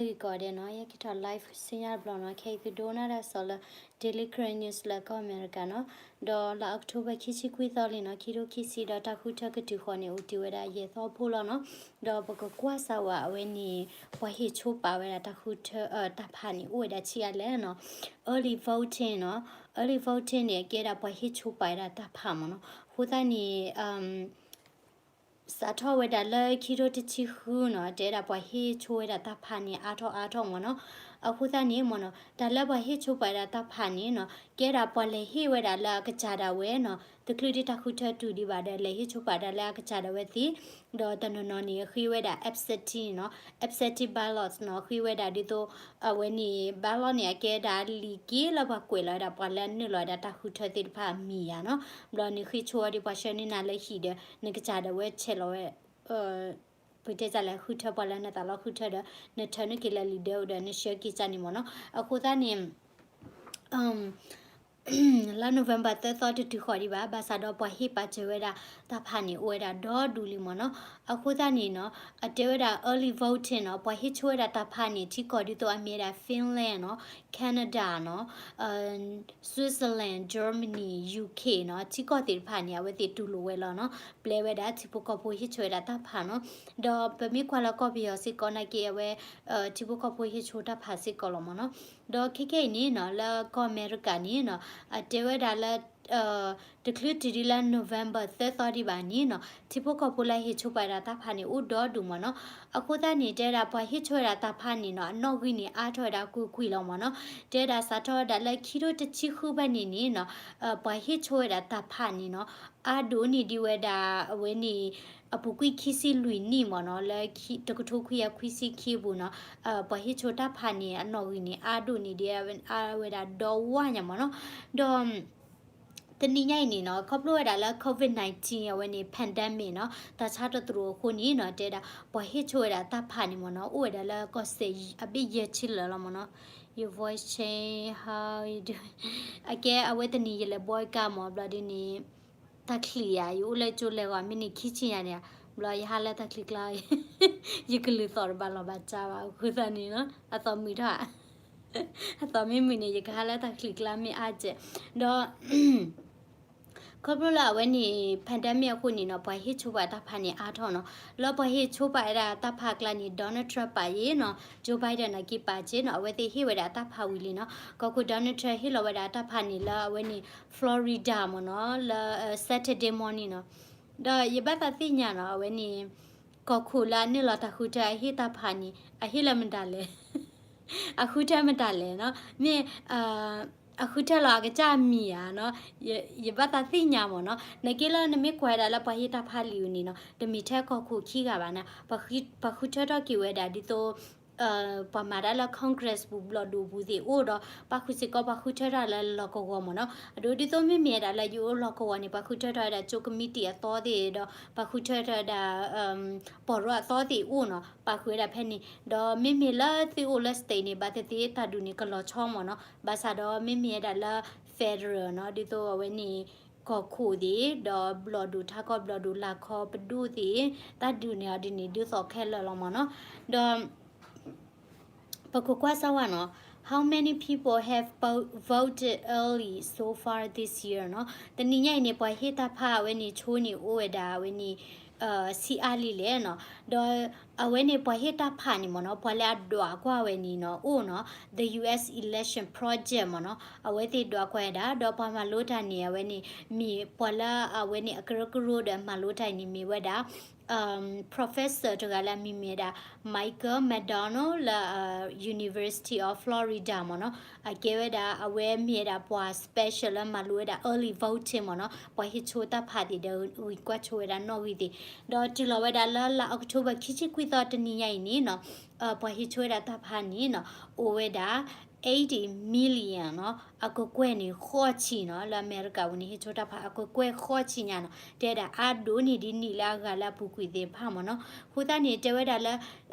ဂ့ၤကိးဂၤဒဲးနီၤ, ယဟဲက့ၤထီၣ် live ဆူညါတဘျီနီၤ, ခဲအံၤသုဒိကနၣ်တၢ်ကစီၣ်လၢ Daily Karen News လၢကီၢ်အမဲရကၤနီၤ, ဒီးလါ October ခံဆံခွံသီလံနီၤ, ခံထိခံဆံ ဒီးတၢ်ဃုထၢကတုၤဃီၤန့ၣ် အိၣ်တ့ၢ်ဝဲဒၣ်ယဲၢ်သီဖိလီၤနီၤ, ဒီးပကကွၢ်စၢ်ဝဲအဝဲန့ၣ် ပှၤဟ့ၣ်ဆိပာ်ဝဲဒၣ်တၢ်ဃုထၢ တၢ်ဖးန့ၣ် အိၣ်ဝဲဒၣ်ဆံးအါလဲၣ်နီၤ, early voting နီၤ, early voting န့ၣ် အကဲဒၣ်ပှၤဟ့ၣ်ဆိပာ်ဝဲဒၣ်တၢ်ဖးမ့ၢ်နီၤ, အဃိသတးန့ၣ် စးထီၣ်ဝဲဒၣ်လၢခံထိတဆံဃုနီၤ, တဲဒၣ်ပှၤဟ့ၣ်ဆိဝဲဒၣ်တၢ်ဖးန့ၣ် အါထီၣ်အါထီၣ်မ့ၢ်နီၤ, အဃိသတးန့ၣ်မ့ၢ်နီၤ, တၢ်လၢပှၤဟ့ၣ်ဆိပာ်ဝဲဒၣ်တၢ်ဖးန့ၣ်နီၤ, ကဲဒၣ်ပှၤလဲၤဟ့ၣ်ဝဲဒၣ်လၢအကစၢ်ဒၣ်ဝဲနီၤ, တချုးဒံးတၢ်ဃုထၢတုၤဒံးဘၣ်ဒီး လဲၤဟ့ၣ်ဆိပာ်ဒၣ်လၢအကစၢ်ဒၣ်ဝဲသ့, ဒီးတနီၤနီၤန့ၣ် ဃ့ဝဲဒၣ် absentee နီၤ, absentee ballots နီၤ, ဃ့ဝဲဒၣ်ဒ်သိး အဝဲန့ၣ် ballot န့ၣ် အကဲဒၣ်လံာ်က့လၢပှၤကွဲးလီၤဝဲဒၣ်ပှၤလၢနုာ်လီၤဝဲဒၣ်တၢ်ဃုထၢသ့ၣ်တဖၣ်အမံၤယၤနီၤ, ဘျီန့ၣ်ဃ့ဆိဝဲဒၣ်ပှၤဆှၢန့ၢ်နၤလၢဟံၣ်ဒီး နကစၢ်ဒၣ်ဝဲဆဲးလီၤဝဲ ပတဲတၢ်လဲၣ် ဃုထၢပှၤလၢနသးလီၤဃုထၢဒီး နထၢနုာ်က့ၤလၢလံာ်ဒၢအိၣ်ဒီး နဆှၢက့ၤကၢ်န့ၣ်မ့ၢ်နီၤ, အဃိသတးန့ၣ် လါ November သၢသီတတုၤဃီၤဒံးဘၣ်, ဘၣ်ဆၣ်ဒီးပှၤဟ့ၣ်ပာ်စၢၤဝဲဒၣ်တၢ်ဖးန့ၣ် အိၣ်ဝဲဒၣ်ဒီဒူၣ်လံမ့ၢ်နီၤ, အဃိသတးန့ၣ်နီၤ, အတဲဝဲဒၣ် early voting နီၤ, ပှၤဟ့ၣ်ဆိဝဲဒၣ်တၢ်ဖးန့ၣ် ထံကီၢ်ဒ်သိးအမ့ၢ်ဝဲဒၣ် Finland နီၤ, Canada နီၤ, Switzerland, Germany, UK နီၤ, ထံကီၢ်သ့ၣ်တဖၣ်န့ၣ် အဝဲသ့ၣ်တူၢ်လိာ်ဝဲလီၤနီၤ, ပျဲဝဲဒၣ်ထံဖိကီၢ်ဖိဟ့ၣ်ဆိဝဲဒၣ်တၢ်ဖးနီၤ, ဒီးပမ့ၢ်ကွၢ်လၢကီၢ်ပယီၤစ့ၢ်ကီးနာ်က့ အဝဲ ထံဖိကီၢ်ဖိဟ့ၣ်ဆိတၢ်ဖးစ့ၢ်ကီးလီၤမ့ၢ်နီၤ, ဒီးခဲကနံၣ်အံၤန့ၣ်နီၤ, လၢကီၢ်အမဲရကၤန့ၣ်နီၤ, အတဲဝဲဒၣ်လၢ တချုးတုၤဒံးလၢ November သၢသီဒံးဘၣ်န့ၣ်နီၤ, ထံဖိကီၢ်ဖိလၢဟ့ၣ်ဆိပာ်ဝဲဒၣ်တၢ်ဖးန့ၣ် အိၣ်ဒီဒူၣ်မ့ၢ်နီၤ, အဃိသတးန့ၣ် တဲဝဲဒၣ်ပှၤဟ့ၣ်ဆိဝဲဒၣ်တၢ်ဖးန့ၣ်နီၤ, အနီၣ်ဂံၢ်န့ၣ် အါထီၣ်ဝဲဒၣ်ကွ့ၢ်ကွ့ၢ်လီၤမ့ၢ်နီၤ, တဲဝဲဒၣ်စးထီၣ်ဝဲဒၣ်လၢခံထိတဆံဃုဘၣ်န့ၣ်န့ၣ်နီၤ, ပှၤဟ့ၣ်ဆိဝဲဒၣ်တၢ်ဖးန့ၣ်နီၤ, အါဒိၣ်န့ၢ်ဒံးဝဲဒၣ်အဝဲန့ၣ် အပူၤကွံာ်ခံဆံလွံၢ်နံၣ်မ့ၢ်နီၤ, လၢတကထိခွံကယၤခွံဆံခံအပူၤနီၤ, ပှၤဟ့ၣ်ဆိတၢ်ဖးန့ၣ် အနီၣ်ဂံၢ်န့ၣ် အါဒိၣ်န့ၢ်ဒံးဝဲဒၣ်ဒီဝါညါမ့ၢ်နီၤ, ဒီး တနံၤညါအံၤန့ၣ်နီၤ, ခီဖျိဝဲဒၣ်လၢ COVID nineteen အဝဲန့ၣ် pandemic နီၤ, တၢ်ဆါတသရိာ်အဃိန့ၣ်နီၤ, တဲဒၣ်ပှၤဟ့ၣ်ဆိဝဲဒၣ်တၢ်ဖးန့ၣ်မ့ၢ်နီၤ, အိၣ်ဝဲဒၣ်လၢကီၢ်စဲၣ်အဘ့ၣ်ယဲၢ်ဆံလၢာ်လီၤမ့ၢ်နီၤ, your voice change how you do, အကဲအဝဲတနံၤယလဲၤဘီကါမ့ၢ်ဘျီဒ်န့ၣ် တၢ်ချံၣ်ယၤ ယအိၣ်လၢကၠိလဲၤဂီၤမ့ၢ်န့ၣ်ခံဆံညါန့ၣ်, ဘျီယဟးလၢတၢ်ချံၣ်ကျါ, ယကလုၢ်သီၣ်တဘၣ်လီၤဘၣ်စၢ်ဘၣ် အဃိသတးန့ၣ်နီၤ, အသီၣ်မုာ်ထီၣ်, အသီၣ်မ့ၢ်မုာ်န့ၣ် ယကဟးလၢတၢ်ချံၣ်ကျါမ့ၢ်အါစဲး, ဒီး ခီဖျိလၢအဝဲန့ၣ် pandemic အဃိန့ၣ်နီၤ, ပှၤဟ့ၣ်ဆိပာ်တၢ်ဖးန့ၣ်အါထီၣ်နီၤ, လၢပှၤဟ့ၣ်ဆိပာ်ဝဲဒၣ်တၢ်ဖးအကျါန့ၣ် Donald Trump ပာ်ယ့ၤနီၤ, Joe Biden နာ်က့ပာ်စ့ၢ်နီၤ, အဝဲသ့ၣ်ဟ့ၣ်ဝဲဒၣ်တၢ်ဖးဝံၤလံနီၤ, ကီၢ်ခိၣ် Donald Trump ဟ့ၣ်လီၤဝဲဒၣ်တၢ်ဖးန့ၣ်လၢအဝဲန့ၣ် Florida မ့ၢ်နီၤ, လၢ Saturday morning နီၤ, ဒီးယဘၣ်သးသ့ၣ်ညါနီၤ, အဝဲန့ၣ် ကီၢ်ခိၣ်လၢအနုာ်လီၤတၢ်ဃုထၢအဟ့ၣ်တၢ်ဖးန့ၣ် အဟ့ၣ်လၢမတၤလဲၣ် အဃုထၢမတၤလဲၣ်နီၤ, မ့ၢ် အဃုထၢလီၤအကစၢ်အမံၤဧါနီၤ, ယဘၣ်သးသ့ၣ်ညါမ့ၢ်နီၤ, နက့လၢနမ့ၢ်ကွၢ်ဝဲဒၣ်လၢပှၤဟ့ၣ်တၢ်ဖးလံာ်အံၤန့ၣ်နီၤ, တမ့ၢ်ထဲကီၢ်ခိၣ်ခံဂၤဘၣ်နီၤ, ပှၤဃုထၢထီၣ်က့ၤဝဲဒၣ်ဒ်သိး ပှၤမၤတၢ်လၢ Congress ပူၤဘျီၣ်ဒိၣ်ပူၤသ့ၣ်အိၣ်ဒီး ပှၤဃုစ့ၢ်ကီးပှၤဃုထၢထီၣ်လၢလီၢ်ကဝီၤမ့ၢ်နီၤ, အဒိဒ်သိးမ့မ့ၢ်ဝဲဒၣ်လၢယအိၣ်လီၢ်ကဝီၤန့ၣ် ပှၤဃုထၢထီၣ်ဝဲဒၣ်ကၠိကမံးတံာ်အသီသ့ၣ်ဒီး ပှၤဃုထၢထီၣ်ဝဲဒၣ် ပီၢ်ရီအသီသ့ၣ်အိၣ်နီၤ, ပာ်ဃုာ်ဝဲဒၣ်ဖဲန့ၣ်, ဒီးမ့မ့ၢ်လၢသုအိၣ်လၢ state န့ၣ် ဘၣ်သ့ၣ်သ့ၣ်တၢ်ဒုးန့ၣ်ကလီၤဆီမ့ၢ်နီၤ, ဘၣ်ဆၣ်ဒီးမ့မ့ၢ်ဝဲဒၣ်လၢ federal နီၤ, ဒ်သိးအဝဲန့ၣ် ကီၢ်ခိၣ်သ့ၣ် ဒီးဘျီၣ်ဒိၣ်ထးကီၢ် ဘျီၣ်ဒိၣ်လၢ်ခီပဒိၣ်သ့ၣ် တၢ်ဒုးန့ၣ်အီၤဒ်န့ၣ် ဒုးသီၣ်ခဲလၢာ်လီၤမ့ၢ်နီၤ, ဒီး ပကကွၢ်စၢ်ဝဲနီၤ, how many people have voted early so far this year နီၤ, တနံၤညါအံၤန့ၣ် ပှၤဟ့ၣ်တၢ်ဖးအဝဲန့ၣ်ဆိန့ၣ်အိၣ်ဝဲဒၣ်အဝဲန့ၣ် ဆံးအါလံလဲၣ်နီၤ, ဒီးအဝဲန့ၣ်ပှၤဟ့ၣ်တၢ်ဖးန့ၣ်မ့ၢ်နီၤ, ပှၤလၢအဒွးကွၢ်ဝဲန့ၣ်နီၤ အိၣ်နီၤ, the U S Election Project မ့ၢ်နီၤ, အဝဲသ့ၣ်ဒွးကွၢ်ဝဲဒၣ် ဒီးပှၤမၤလိတၢ်န့ၣ် အဝဲန့ၣ် မ့ၢ်ပှၤလၢအဝဲန့ၣ်အကရၢကရိဒီးမၤလိတၢ်အံၤန့ၣ်မ့ၢ်ဝဲဒၣ် professor တဂၤလၢအမံၤမ့ၢ်ဝဲဒၣ် Michael McDonald လၢ University of Florida မ့ၢ်နီၤ, အကဲဝဲဒၣ် အဝဲမ့ၢ်ဝဲဒၣ်ပှၤ special လၢမၤလိဝဲဒၣ် early voting မ့ၢ်နီၤ, ပှၤဟ့ၣ်ဆိတၢ်ဖးသ့ၣ်ဒီးဂံၢ်ကွၢ်ဆိဝဲဒၣ်နီၣ်ဂံၢ်သ့ၣ်, ဒီးတုၤလီၤဝဲဒၣ်လၢလါ October ခံဆံခွံသီတနံၤညါအံၤန့ၣ်နီၤ, ပှၤဟ့ၣ်ဆိဝဲဒၣ်တၢ်ဖးန့ၣ်နီၤ, အိၣ်ဝဲဒၣ် eighty million နီၤ, အကကွဲၢ်န့ၣ်ဃိးဆံနီၤ, လၢအမဲရကၤပူၤန့ၣ် ဟ့ၣ်ဆိတၢ်ဖးအကကွဲၢ်ဃိးဆံညါနီၤ, တဲဝဲဒၣ်အါဒိၣ်န့ၢ်ဒ်နံၣ်လၢအဂၤလၢအပူၤကွံာ်သ့ၣ်တဖၣ်မ့ၢ်နီၤ, အဃိသတးန့ၣ် တဲဝဲဒၣ်လၢ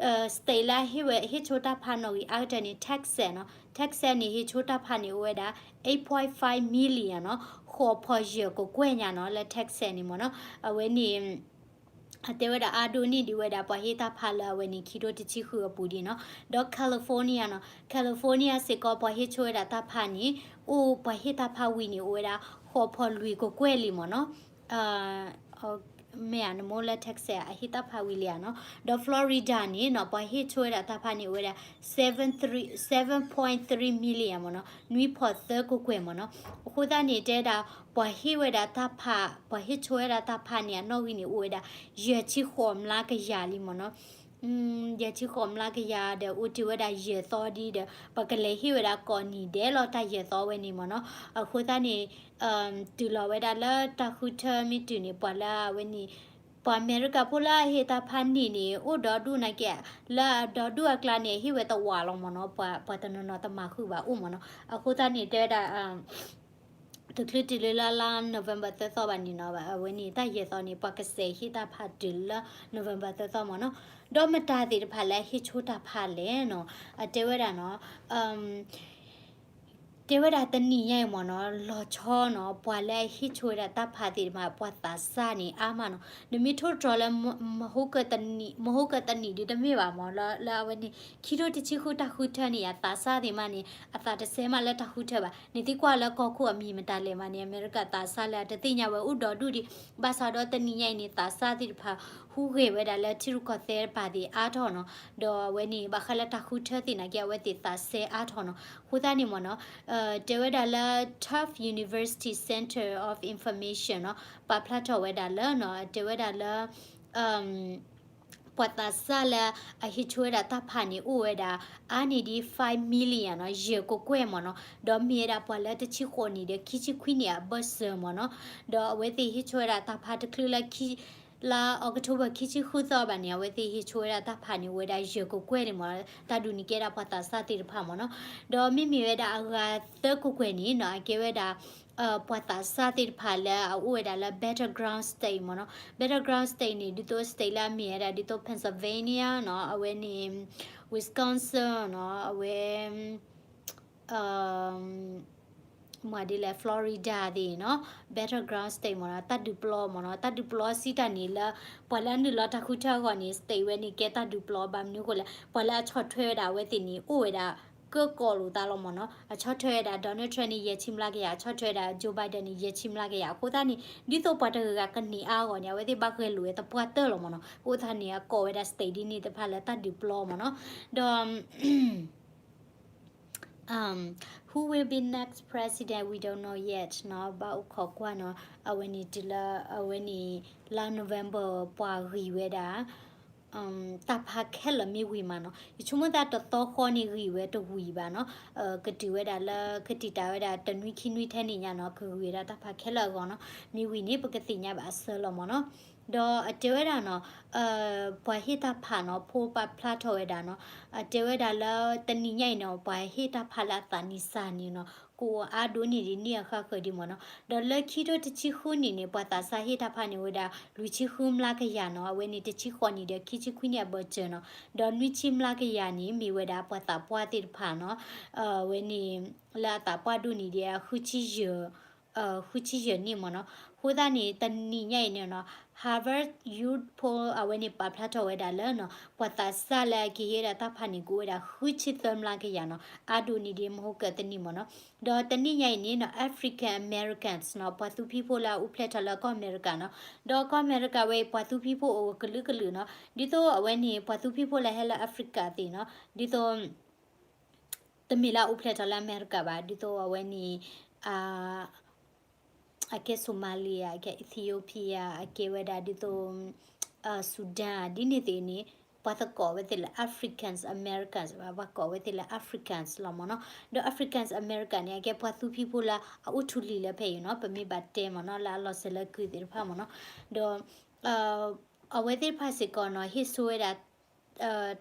state လၢအဟ့ၣ်ဝဲဟ့ၣ်ဆိတၢ်ဖးနီၣ်ဂံၢ်အါကတၢၢ်န့ၣ် Texas နီၤ, Texas န့ၣ် ဟ့ၣ်ဆိတၢ်ဖးန့ၣ်အိၣ်ဝဲဒၣ် eight point five million နီၤ, ဃိးဖီယဲၢ်ကကွဲၢ်ညါနီၤ, လၢ Texas န့ၣ်မ့ၢ်နီၤ, အဝဲန့ၣ် အတဲဝဲဒၣ်အါဒိၣ်န့ၢ်ဒံးဝဲဒၣ်ပှၤဟ့ၣ်တၢ်ဖးလၢအဝဲန့ၣ် ခံထိတဆံဃုအပူၤဒံးနီၤ. ဒီး California နီၤ, California စ့ၢ်ကီးပှၤဟ့ၣ်ဆိဝဲဒၣ်တၢ်ဖးန့ၣ် အိၣ်ပှၤဟ့ၣ်တၢ်ဖးဝံၤန့ၣ် အိၣ်ဝဲဒၣ် ဃိးဖီလွံၢ်ကကွဲၢ်လံမ့ၢ်နီၤ. မ့ၢ်ဧါ နမ့ၢ်လၢ Texas အဟ့ၣ်တၢ်ဖးဝံၤလံဧါနီၤ. ဒီး Florida န့ၣ်နီၤ ပှၤဟ့ၣ်ဆိဝဲဒၣ်တၢ်ဖးန့ၣ်အိၣ်ဝဲဒၣ် seven three, seven point three million မ့ၢ်နီၤ, နွံဖီသၢကကွဲၢ်မ့ၢ်နီၤ. အဃိသတးန့ၣ် တဲဝဲဒၣ် ပှၤဟ့ၣ်ဝဲဒၣ်တၢ်ဖး, ပှၤဟ့ၣ်ဆိဝဲဒၣ်တၢ်ဖးန့ၣ် အနီၣ်ဂံၢ်န့ၣ် အိၣ်ဝဲဒၣ် ယဲၢ်ဆံဃိးမျးကယၤလံမ့ၢ်နီၤ. ယဲၢ်ဆံဃိးမျးကယၤဒီး အိၣ်တ့ၢ်ဝဲဒၣ်ယဲၢ်သီဒံးဒီး ပကလဲၤဟ့ၣ်ဝဲဒၣ်ကိးနံၤဒဲးလီၤ တၢ်ယဲၢ်သီဝဲန့ၣ်မ့ၢ်နီၤ. အဃိသတးန့ၣ် တုၤလီၤဝဲဒၣ်လၢတၢ်ဃုထၢမ့ၢ်တုၤန့ၣ် ပှၤလၢအဝဲန့ၣ် ပှၤအမဲရကၤဖိလၢအဟ့ၣ်တၢ်ဖးန့ၢ်န့ၣ် အိၣ်ဒီဒူၣ်နာ်က့ လၢအဒီဒူၣ်အကျါန့ၣ် အဟ့ၣ်ဝဲတဝးလီၤမ့ၢ်နီၤ, ပှၤတနီၤနီၤတမၤဃုာ်ဘၣ်အိၣ်မ့ၢ်နီၤ. အဃိသတးန့ၣ် တဲဝဲဒၣ် တချုးတုၤလၢလါ November သၢသီဘၣ်န့ၣ်နီၤ, အဝဲန့ၣ် တၢ်ယဲၢ်သီန့ၣ် ပှၤကစဲးဟ့ၣ်တၢ်ဖးတုၤလၢ November သၢသီမ့ၢ်နီၤ. ဒီးမတၤသ့ၣ်တဖၣ်လၢအဟ့ၣ်ဆိတၢ်ဖးလဲၣ်နီၤ, အတဲဝဲဒၣ်နီၤ တဲဝဲဒၣ်တနံၤညါအံၤမ့ၢ်နီၤ လီၤဆီနီၤ ပှၤလၢအဟ့ၣ်ဆိဝဲဒၣ်တၢ်ဖးသ့ၣ်တဖၣ် ပှၤသးစၢ်န့ၣ်အါမးနီၤ. နမ့ၢ်ထိၣ်တြီၤလၢ မဟိကတနံၣ်, မဟိကတနံၣ်ဒုးတမ့ၢ်ဘၣ်မ့ၢ် လၢအဝဲန့ၣ် ခံထိတဆံဃုတၢ်ဃုထၢန့ၣ် အသးစၢ်သ့ၣ်မးန့ၣ် အသးတစဲမးလၢတၢ်ဃုထၢဘၣ်. နသံကွၢ်လၢကီၢ်ခိၣ်အမံၤမတၤလဲၣ်မးန့ၣ် အမဲရကၤသးစၢ်လၢအတသ့ၣ်ညါဝဲအိၣ်ဒီဒူၣ်ဒံး, ဘၣ်ဆၣ်ဒီးတနံၤညါအံၤန့ၣ် သးစၢ်သ့ၣ်တဖၣ် ဟူးဂဲၤဝဲဒၣ်လၢထံရူၢ်ကီၢ်သဲးတပၤသ့ၣ်အါထီၣ်နီၤ. ဒီးအဝဲန့ၣ် ဘၣ်ဃးလၢတၢ်ဃုထၢသ့ၣ်နာ်က့ အဝဲသ့ၣ်သးစဲအါထီၣ်နီၤ. အဃိသတးန့ၣ်မ့ၢ်နီၤ တဲဝဲဒၣ်လၢ Tufts University Center of Information နီၤ ပာ်ဖျါထီၣ်ဝဲဒၣ်လၢနီၤ တဲဝဲဒၣ်လၢ ပှၤသးစၢ်လၢအဟ့ၣ်ဆိဝဲဒၣ်တၢ်ဖးန့ၣ် အိၣ်ဝဲဒၣ် အါန့ၢ်ဒံး five million နီၤ ယဲၢ်ကကွဲၢ်မ့ၢ်နီၤ. ဒီးမ့ၢ်ဝဲဒၣ်ပှၤလၢတဆံဃိးနံၣ်ဒီးခံဆံခွံနံၣ်အဘၢၣ်စၢၤမ့ၢ်နီၤ. ဒီးအဝဲသ့ၣ်ဟ့ၣ်ဆိဝဲဒၣ်တၢ်ဖးတချုးလၢ လါ October ခံဆံဃုသီဘၣ်န့ၣ် အဝဲသ့ၣ်ဟ့ၣ်ဆိဝဲဒၣ်တၢ်ဖးန့ၣ် အိၣ်ဝဲဒၣ်ယဲၢ်ကကွဲၢ်န့ၣ်မ့ၢ် တၢ်ဒုးန့ၣ်ကဲဒၣ်ပှၤသးစၢ်သ့ၣ်တဖၣ်မ့ၢ်နီၤ. ဒီးမ့မ့ၢ်ဝဲဒၣ်အဂၤသၢကကွဲၢ်န့ၣ်နီၤ အကဲဝဲဒၣ် ပှၤသးစၢ်သ့ၣ်တဖၣ်လၢအအိၣ်ဝဲဒၣ်လၢ battleground state မ့ၢ်နီၤ. Battleground state န့ၣ် ဒ်သိး state လၢအမ့ၢ်ဝဲဒၣ် ဒ်သိး Pennsylvania နီၤ အဝဲန့ၣ် Wisconsin နီၤ အဝဲ မ့ၢ်ဒ်လဲၣ် Florida သ့ၣ်နီၤ battleground state မ့ၢ်နီၤ တၢ်ဒုးပျီမ့ၢ်နီၤ တၢ်ဒုးပျီစံးတၢ်န့ၣ်လၢ ပှၤလၢအနုာ်လီၤတၢ်ဃုထၢအဂီၢ်န့ၣ် state ဝဲန့ၣ်ကဲတၢ်ဒုးပျီ ဘၣ်မနုၤအဃိလဲၣ် ပှၤလၢအဆီၣ်ထွဲဝဲဒၣ်အဝဲသ့ၣ်န့ၣ် အိၣ်ဝဲဒၣ် ကၢကီၢ်လိာ်သးလီၤမ့ၢ်နီၤ အဆီၣ်ထွဲဝဲဒၣ် Donald Trump န့ၣ် ယဲၢ်ဆံမျးကယၤ အဆီၣ်ထွဲဝဲဒၣ် Joe Biden န့ၣ် ယဲၢ်ဆံမျးကယၤ အဃိသတးန့ၣ် ဒ်သိးပှၤတဂၤဂၤကန့ၢ်အါအဂီၢ်န့ၣ် အဝဲသ့ၣ်ဘၣ်ဂဲၤလိာ်ဝဲသပှၢ်တၢၢ်လီၤမ့ၢ်နီၤ အဃိသတးန့ၣ် အကိးဝဲဒၣ် state ဒ်န့ၣ်တဖၣ်လၢတၢ်ဒုးပျီမ့ၢ်နီၤ ဒီး Who will be next president? We don't know yet နီၤ ဘၣ်အိၣ်ခိးကွၢ်နီၤ အဝဲန့ၣ်တုၤလၢ အဝဲန့ၣ် လါ November ပှၤဂံၢ်ဝဲဒၣ် တၢ်ဖးခဲလၢာ်မ့ၢ်ဝံၤမးနီၤ ယဆိကမိၣ်သးတသီဃီန့ၣ်ဂံၢ်ဝဲတဝံၤဘၣ်နီၤ ကတုၤဝဲဒၣ်လၢ ကတံာ်တာ်ဝဲဒၣ်တနွံခံနွံထဲန့ၣ်ညါနီၤ ကဂံၢ်ဝဲဒၣ်တၢ်ဖးခဲလၢာ်အဂီၢ်နီၤ မ့ၢ်ဝံၤန့ၣ် ပကသ့ၣ်ညါဘၣ်အဆၢလီၤမးနီၤ ဒီးအတဲဝဲဒၣ်နီၤ ပှၤဟ့ၣ်တၢ်ဖးနီၤ ဖိပာ်ဖျါထီၣ်ဝဲဒၣ်နီၤ အတဲဝဲဒၣ်လၢတနံၤညါအံၤနီၤ ပှၤဟ့ၣ်တၢ်ဖးလၢအသးနံၣ်စၢ်န့ၣ်နီၤ ကအိၣ်အါဒိၣ်န့ၢ်ဒံးန့ၢ်အဃၣ်ဃၢၤဒံးမးနီၤ ဒီးလၢခံထိတဆံဃုနံၣ်န့ၣ် ပှၤသးစၢ်ဟ့ၣ်တၢ်ဖးန့ၣ်ဝဲဒၣ် လွံၢ်ဆံဃုမျးကယၤနီၤ အဝဲန့ၣ်တဆံဃိးနံၣ်ဒီးခံဆံခွံနံၣ်အဘၢၣ်စၢၤနီၤ ဒီးနွံဆံမျးကယၤန့ၣ် မ့ၢ်ဝဲဒၣ်ပှၤသးပှၢ်သ့ၣ်တဖၣ်နီၤ အဝဲန့ၣ် လၢအသးပှၢ်ဒိၣ်န့ၢ်ဒံး ဃုဆံယဲၢ်နံၣ်မးနီၤ အဃိသတးန့ၣ် တနံၤညါအံၤန့ၣ်နီၤ Harvard Youth Poll အဝဲန့ၣ်ပာ်ဖျါထီၣ်ဝဲဒၣ်လၢနီၤ ပှၤသးစၢ်လၢအကဟ့ၣ်ဝဲဒၣ်တၢ်ဖးန့ၣ် ကအိၣ်ဝဲဒၣ်ဃုဆံသၢမျးကယၤနီၤ အါဒိၣ်န့ၢ်ဒံးမဟိကတနံၣ်မးနီၤ ဒီးတနံၤညါအံၤန့ၣ်နီၤ African Americans နီၤ ပှၤသူဖံးဖိလၢအအိၣ်ဖျဲၣ်ထီၣ်လၢကီၢ်အမဲရကၤနီၤ ဒီးကီၢ်အမဲရကၤဝဲအံၤ ပှၤသူဖံးဖိအိၣ်ကလုာ်ကလုာ်နီၤ ဒ်သိးအဝဲန့ၣ် ပှၤသူဖံးဖိလၢဟဲလၢ Africa သ့ၣ်နီၤ ဒ်သိး တမ့ၢ်လၢအအိၣ်ဖျဲၣ်ထီၣ်လၢအမဲရကၤဘၣ် ဒ်သိးအဝဲန့ၣ် အကဲ Somalia အကဲ Ethiopia အကဲဝဲဒၣ်ဒ်သိး Sudan ဒ်န့ၣ်သ့ၣ်န့ၣ် ပှၤသကိးဝဲသ့ၣ်လၢ Africans Americans ဘၣ် ပှၤကိးဝဲသ့ၣ်လၢ Africans လီၤမးနီၤ ဒီး Africans American န့ၣ် အကဲပှၤသူဖံးဖိလၢအအိၣ်ထူလံၤလၢဖဲအံၤနီၤ ပမ့ၢ်ဘၣ်တဲမးနီၤ လၢအလီၤစၢၤလၢကုၢ်သ့ၣ်တဖၣ်မးနီၤ ဒီး အဝဲသ့ၣ်တဖၣ်စ့ၢ်ကီးနီၤ ဟ့ၣ်ဆိဝဲဒၣ်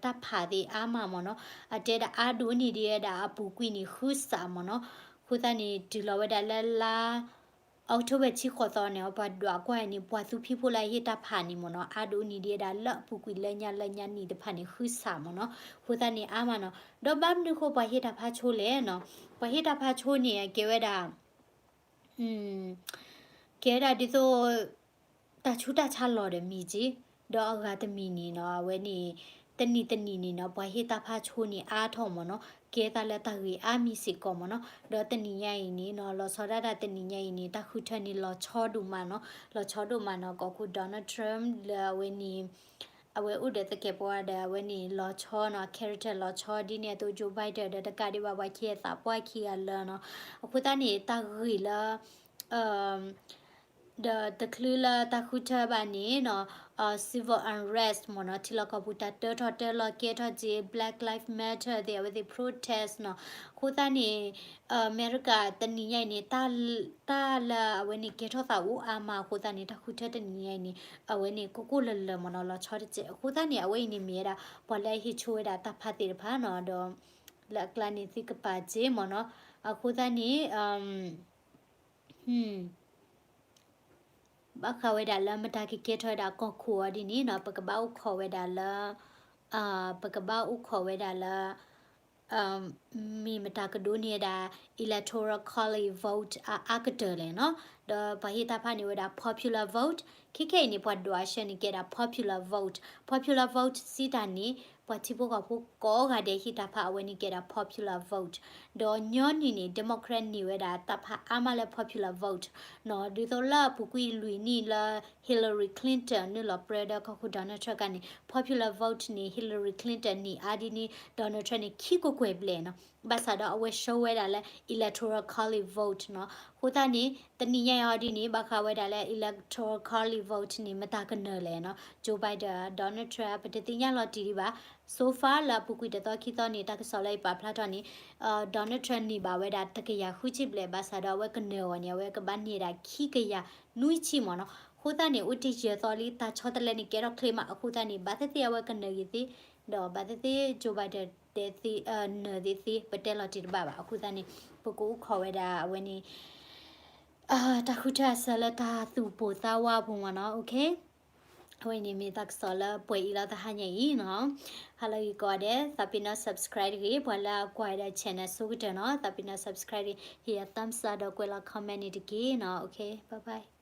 တၢ်ဖးသ့ၣ်အါမးမးနီၤ အတဲဒၣ်အါဒိၣ်န့ၢ်ဒံးဝဲဒၣ်အပူၤကွံာ်န့ၣ် ဃုစးမးနီၤ အဃိသတးန့ၣ် တုၤလီၤဝဲဒၣ်လၢလါ October ဆံဃိးသီန့ၣ် ပှၤဒွးကွၢ်န့ၣ် ပှၤသူဖံးဖိလၢအဟ့ၣ်တၢ်ဖးန့ၣ်မးနီၤ အါဒိၣ်န့ၢ်ဒံးဝဲဒၣ်လၢအပူၤကွံာ်လၢညါလၢညါနံၣ်တဖၣ်န့ၣ် ဃုစးမးနီၤ အဃိသတးန့ၣ်အါမးနီၤ ဒီးဘၣ်မနုၤဃိပှၤဟ့ၣ်တၢ်ဖးဆိလဲၣ်နီၤ ပှၤဟ့ၣ်တၢ်ဖးဆိန့ၣ် အကဲဝဲဒၣ် ကဲဝဲဒၣ်ဒ်သိး တၢ်ဆူးတၢ်ဆါလီၤဒီးမ့ၢ်က့ ဒီးအဂၤတမံၤန့ၣ်နီၤ အဝဲန့ၣ် တနံၤတနံၤန့ၣ်နီၤ ပှၤဟ့ၣ်တၢ်ဖးဆိန့ၣ်အါထီၣ်မ့ၢ်နီၤ ကဲသးလၢတၢ်ဂ့ၢ်အါမံၤစ့ၢ်ကီးမ့ၢ်နီၤ ဒီးတနံၤညါအံၤန့ၣ်နီၤ လီၤဆီဒၣ်တၢ်တနံၤညါအံၤန့ၣ် တၢ်ဃုထၢန့ၣ်လီၤဆီဒိၣ်မးနီၤ လီၤဆီဒိၣ်မးနီၤ ကီၢ်ခိၣ် Donald Trump လၢအဝဲန့ၣ် အဝဲအိၣ်ဒီးသကဲးပဝးဒီးအဝဲန့ၣ်လီၤဆီနီၤ character လီၤဆီဒ်န့ၣ်အသိး Joe Biden ဒီးတကးဒံးဘၣ်ပှၤခံသးပှၢ်ခံဂၤလၢနီၤ အဃိသတးန့ၣ် တၢ်ဂ့ၢ်လၢ ဒီးတချုးလၢတၢ်ဃုထၢဘၣ်န့ၣ်နီၤ civil unrest မ့ၢ်နီၤ ထံလီၢ်ကီၢ်ပူၤတၢ်တၢထီၣ်တၢလီၤကဲထီၣ်က့ၤ Black Lives Matter သ့ၣ် အဝဲသ့ၣ် protest နီၤ အဃိသတးန့ၣ် အမဲရကၤတနံၤညါအံၤန့ၣ် တၢ်လၢအဝဲန့ၣ်ကဲထီၣ်သးအိၣ်အါမးအဃိသတးန့ၣ် တၢ်ဃုထၢတနံၤညါအံၤန့ၣ် အဝဲန့ၣ်ကိၢ်ကိၢ်လၢၤလၢၤမ့ၢ်နီၤ လီၤဆီတစဲး အဃိသတးန့ၣ် အဝဲအံၤန့ၣ်မ့ၢ်ဝဲဒၣ် ပှၤလၢအဟ့ၣ်ဆိဝဲဒၣ်တၢ်ဖးသ့ၣ်တဖၣ်နီၤ ဒီး လၢအကျါန့ၣ်သုကပာ်စ့မ့ၢ်နီၤ အဃိသတးန့ၣ် ဘၣ်ဃးဝဲဒၣ်လၢမတၤကကဲထီၣ်ဝဲဒၣ်ကီၢ်ခိၣ်အီၤဒ်န့ၣ်နီၤ ပကဘၣ်အိၣ်ခိးဝဲဒၣ်လၢ ပကဘၣ်အိၣ်ခိးဝဲဒၣ်လၢ မ့ၢ်မတၤကဒိးန့ၢ်ဝဲဒၣ် electoral college vote အအါကတၢၢ်လဲၣ်နီၤ ဒီးပှၤဟ့ၣ်တၢ်ဖးန့ၢ်ဝဲဒၣ် popular vote ခဲခဲအံၤန့ၣ် ပှၤဒိးအဆၢန့ၣ်ကဲဒၣ် popular vote, popular vote စံးတၢ်န့ၣ် ပှၤထံဖိကီၢ်ဖိကိးဂၤဒဲးဟ့ၣ်တၢ်ဖးအဝဲန့ၣ်ကဲဒၣ် popular vote ဒီးညီနုၢ်န့ၣ် Democrat န့ၢ်ဝဲဒၣ်တၢ်ဖးအါမးလၢ popular vote နီၤ ဒ်သိးလၢအပူၤကွံာ်လွံၢ်နံၣ်လၢ Hillary Clinton နုာ်လီၤပြၢဒီးကီၢ်ခိၣ် Donald Trump ခါန့ၣ် popular vote န့ၣ် Hillary Clinton န့ၢ်အါဒ်န့ၣ် Donald Trump န့ၣ် ခံကွဲၢ်ကွဲၢ်ဘျဲၣ်နီၤ ဘၣ်ဆၣ်ဒီးအဝဲ show ဝဲဒၣ်လၢ electoral college vote နီၤ အဃိသတးန့ၣ် တနံၤညါအံၤဒ်န့ၣ် ဘၣ်ဃးဝဲဒၣ်လၢ electoral college vote န့ၣ် မတၤကနၢၤလဲၣ်နီၤ Joe Biden Donald Trump ပတသ့ၣ်ညါလီၤတံၢ်ဒံးဘၣ် so far လၢအပူၤကွံာ်တသီခံသီန့ၣ် တၢ်ကစီၣ်လၢအပာ်ဖျါထီၣ်န့ၣ် Donald Trump န့ၢ်ဘၣ်ဝဲဒၣ်တကယၤဃုဆံဘျဲၣ် ဘၣ်ဆၣ်ဒီးအဝဲကနၢၤအီၤန့ၣ် အဝဲကဘၣ်န့ၢ်ဒၣ်ခံကယၤနွံဆံမ့ၢ်နီၤ အဃိသတးန့ၣ် အိၣ်တ့ၢ်ယဲၢ်သီလံ တၢ်ဆီတလဲန့ၣ်ကဲထီၣ်ချ့မး အဃိသတးန့ၣ် ဘၣ်သ့ၣ်သ့ၣ်အဝဲကနၢၤဂ့ၤသ့ ဒီးဘၣ်သ့ၣ်သ့ၣ် Joe Biden တဲသ့ နၢၤသ့သ့ ပတဲလီၤတံၢ်တဘၣ်ဘၣ် အဃိသတးန့ၣ် ပကအိၣ်ခိးဝဲဒၣ်အဝဲန့ၣ် တၢ်ဃုထၢအဆၢလၢတၢ်သူၣ်ပိာ်သးဝးအပူၤမ့ၢ်နီၤ okay အဝဲန့ၣ်မ့ၢ်တၢ်ကစီၣ်လၢပှဲၤအံၤလီၤတဟါညါအံၤနီၤ ဟါလၢဂ့ၤကိးဂၤဒဲး သးပ့ၤနီၣ် subscribe တဂ့ၤ ပှၤလၢအကွၢ်ဝဲဒၣ် channel ဆိကတၢၢ်နီၤ သးပ့ၤနီၣ် subscribe တဂ့ၤ ဟ့ၣ်ယၤ thumbs up ဒီးကွဲးလီၤ comment န့ၣ်တက့ၢ်နီၤ okay bye bye